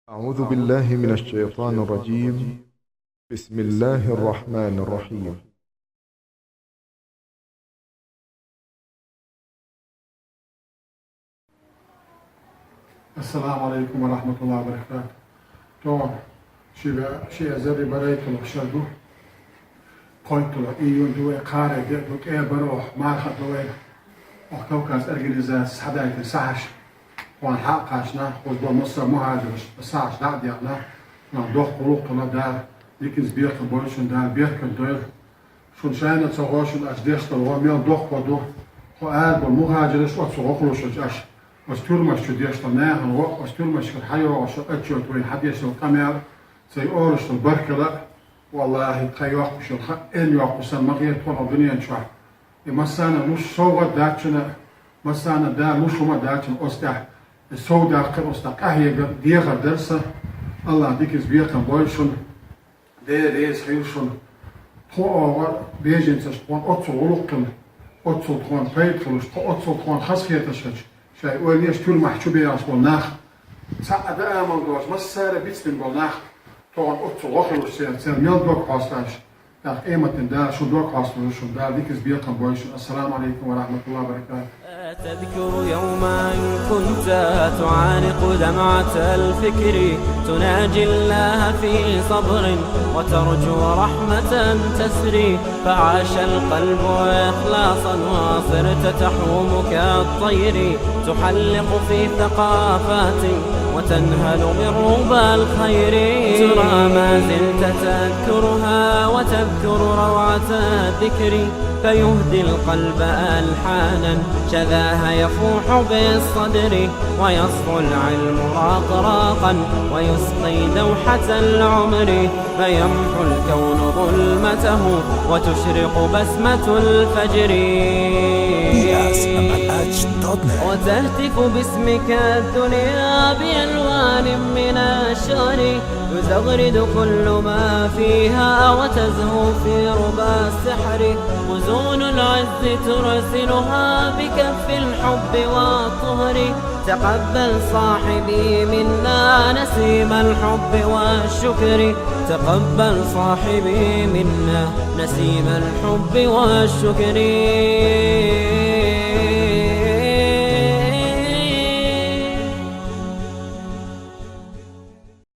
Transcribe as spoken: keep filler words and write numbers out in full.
أعوذ بالله من الشيطان الرجيم. بسم الله الرحمن الرحيم. السلام عليكم ورحمة الله وبركاته. То, ши ве-, ши эзар бархӀайтала шер ду. Кхойттала июнь ду вай, кхаре де ду, кӀе баро, марха ду вай. Ох, Кавказ организаци схьадайтина сахьаш. Хьуна хьакхачна, хӀуж бо масса мухӀажираш, сахьаш дӀа а дехна, хьуна дохк гӀулакх хила Дала, диканца бекхам бойла шун Дала, беркат дойла. Шун шайна ца гӀо, шун аша деш дола гӀо мел дохко ду. Хьо ара бо мухӀажираш оцу гӀо хулушача аша. Оцу тюрьмаш чу деш дола нахана гӀо, оцу тюрьмашкара хьайогӀуш отчет вайна хьадеш дола къамел, цай ораш дола баркала, валлахӀи, тха йоккхушал ха, эн йоккхуш сан ма хета тхона дуьнен чохь. И массана луш совгӀат дац шуна, массана да луш хӀума дац шуна оцу тӀехь. И сов даккхар оцу тӀехь къахьегар, дехар дара сан. АллахӀ диканца бекхам бойла шуна. Дела реза хила шуна. Тхо оха беженцаш тхона оццул гӀулакх хила, оццул тхона пайда хилуш, тхо оццул тхона хазахеташ хилча, шайн ойланаш тюрьмахь чу бехаш болу нах, цхьа а дан амал доцуш, массара бицбина болу нах, тхона оццул гӀо хилуш церан, церан мел дог хьоьстуш, тӀаккха къематдийнахь Дала шун дог хьоьстур ву шуна, Дала диканца бекхам бойла шуна. السلام عليكم ورحمة الله وبركاته. تذكر يوما كنت تعانق دمعة الفكر، تناجي الله في صبر وترجو رحمة تسري، فعاش القلب إخلاصا وصرت تحوم كالطير، تحلق في ثقافات وتنهل من ربى الخير. ترى ما زلت تذكرها وتذكر روعة الذكر، فيهدي القلب ألحانا شذاها يفوح بالصدر، ويصفو العلم راقراقا ويسقي دوحة العمر، فيمحو الكون ظلمته وتشرق بسمة الفجر. وتهتف باسمك الدنيا بألوان من الشعر، يزغرد كل ما فيها وتزهو في ربى السحر. غزون العز ترسلها بكف الحب والطهر. تقبل صاحبي منا نسيم الحب والشكر. تقبل صاحبي منا نسيم الحب والشكر.